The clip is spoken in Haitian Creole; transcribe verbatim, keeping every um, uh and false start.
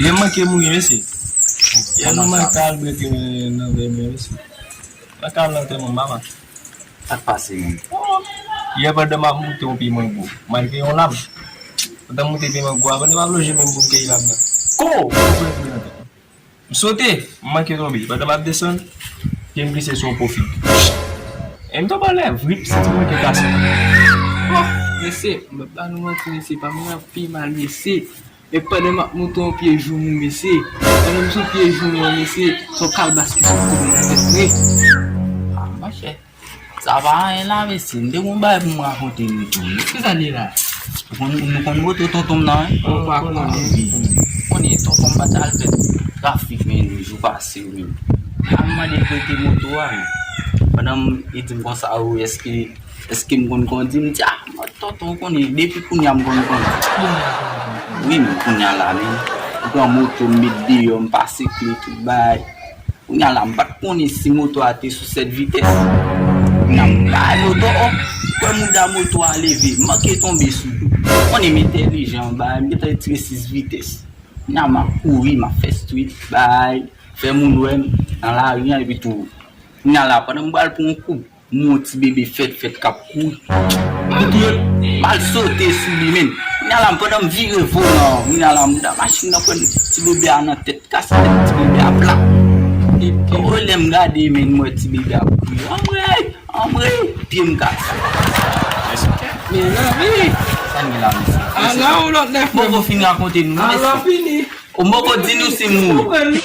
Yè m manke mouri, mesye. Yè nou manke al brete nan vè mwen, mesye. Manke al nan antèman m, papa. Sa k pase menm? Yè pandan m ap moute yon pye mango, m al peye yon lam. Pandan m moute pye mango a, pandan m ap lonje men m pou m keyi lam nan, ko! M sote, m manke tonbe. Pandan m ap desann, pye m glise sou yon po fig. E m tonbe anlè, vrip, senti m manke kase. Oh, mesye, m pa ba nou manti, mesye, pa m nan pi mal, mesye. E pandan m ap moute yon pye joumou, mesye. Pandan m sou pye joumou an, mesye, se yon kalbas ki sot kote nan tèt mwen. Ah, monchè. Sa pa anyen la, mesye. M te gon bagay pou m rakonte nou tou. Kisa li la? Ou konn, nou konn moto tonton m nan, wi? Ou pa konnen. Konnen tonton m pa t al fè trafik, men, jou pase, wi. A m mande l prete moto a, men. Pandan m, li di m konsa, wi, èske, èske m konn kondi? M di, ah, tonton, ou konnen, depi kounye a m konn kondi. Wi, men kounye a la, men. M pran moto, m met deyò, m pase kle, tout bagay. Kounye a la, m pa t konnen si moto a te sou sèt vitès. Kounye a, m bay moto, oh, kwè mouda moto a leve, m manke tonbe sou do. Konnen m entèlijan, bay, m gentan retire sis vitès. Kounye a, m ap kouri, m ap fè street, bay, fè moun wè m nan lari a, epi tou. Kounye a la, pandan m pral pran yon koub, m wè yon ti bebe fèt fèt k ap kouri. M kouri, m al sote sou li, men. Kounye a la, pandan m vire volan an, kounye a la, mouda machin nan pran ti bebe a nan tèt, kase tèt ti bebe a plat. Epi, o, lè m gade, men, m wè ti bebe a ap kriye, anmwe, anmwe, pye m kase. Men, nan, men. Sa n gen la, mesye? Ala yon lòt lè, frè m. Poko fin rakonte nou, non, mesye? Ala fini. Ou poko di nou si m mouri.